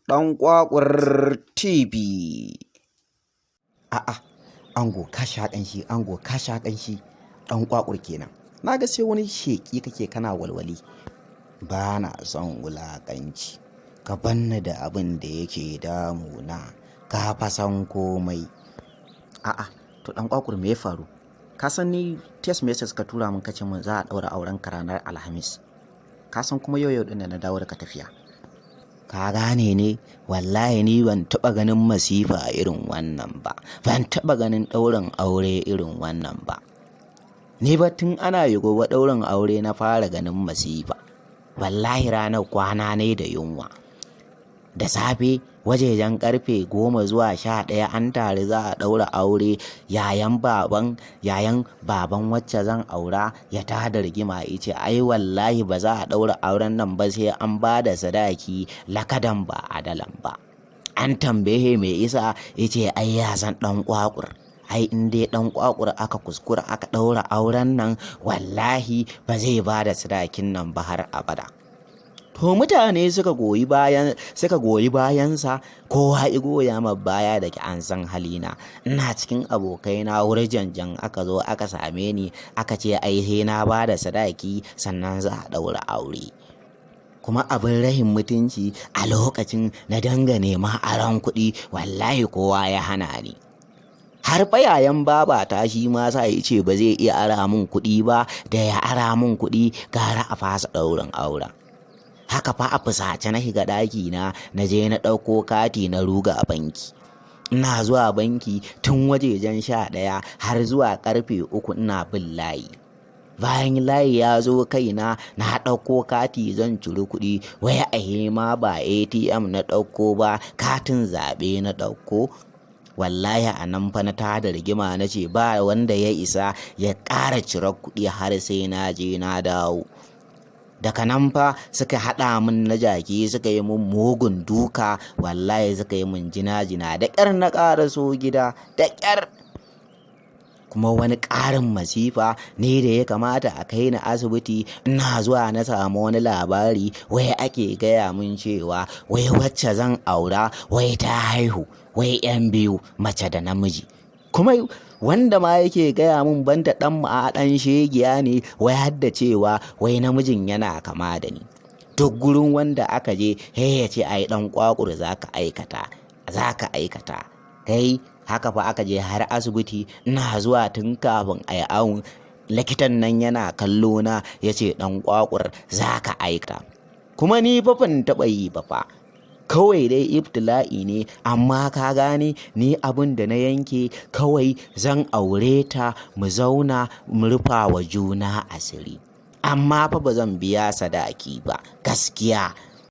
Ɗan Kwakwar TV. A'a, ango ka sha ƙanshi, ango ka sha ƙanshi, ɗan kwakwur kenan. Na ga sai wani sheƙi kake kana walwali. Ba na son wulaƙanci. Ka banni da abin da yake damuna. Ka fa san komai. A'a, to ɗan kwakwur me ya faru? Ka san ni text message ka tura min kace mun za a ɗaura auren ka ranar Alhamis. Ka san kuma yau yau ɗin na dawo daga tafiya. Ka gane ne? Wallahi ni ban taɓa ganin masifa irin wannan ba. Ban taɓa ganin ɗaurin aure irin wannan ba. Ni ba tun ana yi gobe ɗaurin aure na fara ganin masifa. Wallahi ranar kwana ne da yunwa. Da safe wajejen karfe 10 zuwa 11 an taru za a ɗaura aure. Yayan baban wacce zan aura ya tada rigima ya ce ai wallahi ba za a ɗaura auren nan ba sai an ba da sadaki lakadan ba adalan ba. An tambaye me isa, ya ce ai ya san ɗan kwakwur. Ai in dai ɗan kwakwur aka kuskura aka ɗaura auren nan, wallahi ba zai ba da sadakin nan ba har abada. To mutane suka goyi bayansa, kowa i goya ma baya da ke an san halina. Ina cikin abokaina wurjanjan aka zo aka same ni aka ce ai sai na ba da sadaki sannan za a ɗaura aure. Kuma abin rahin mutunci, a lokacin na dangane ma aron kuɗi, wallahi kowa ya hana ni. Har fa yayan babata shi ma sa ya ce ba zai iya ara mun kuɗi ba, da ya ara mun kuɗi gara a fasa ɗaurin auren. Haka fa a fusace na shiga ɗaki na, na je na ɗauko kati na ruga a banki. Ina zuwa banki tun wajejen 11 har zuwa karfe 3 ina bin layi. Bayan layi ya zo kaina, na ɗauko kati zan ciri kuɗi, wai ahe ma ba ATM na ɗauko ba, katin zaɓe na ɗauko. Wallahi a nan fa na tada rigima, na ce ba wanda ya isa ya ƙara cirar kuɗi har sai na je na dawo. Daga nan fa suka haɗa min na jaki, suka yi mun mugun duka, wallahi suka yi mun jina-jina, da ƙyar na ƙaraso gida, da ƙyar. Kuma wani ƙarin masifa ne da ya kamata a kai ni asibiti, ina zuwa na samu wani labari, wai ake gaya mun cewa wai wacce zan aura wai ta haihu, wai 'yan biyu, mace da namiji. Kuma wanda ma yake gaya mun, banda ɗan ma ɗan shegiya ne, wai har da cewa wai namijin yana kama da ni. Duk gurin wanda aka je he ya ce ai ɗan kwakwur za ka aikata, za ka aikata. Kai, haka fa aka je har asibiti. Ina zuwa tun kafin a yi awon, likitan nan yana kallo na ya ce ɗan kwakwur za ka aikata. Kuma ni fa ban taɓa yi ba fa. Kawai dai ibtila'i ne, amma ka gane ni abin da na yanke kawai zan aure ta, mu zauna mu rufa wa juna asiri. Amma fa ba zan biya sadaki ba gaskiya.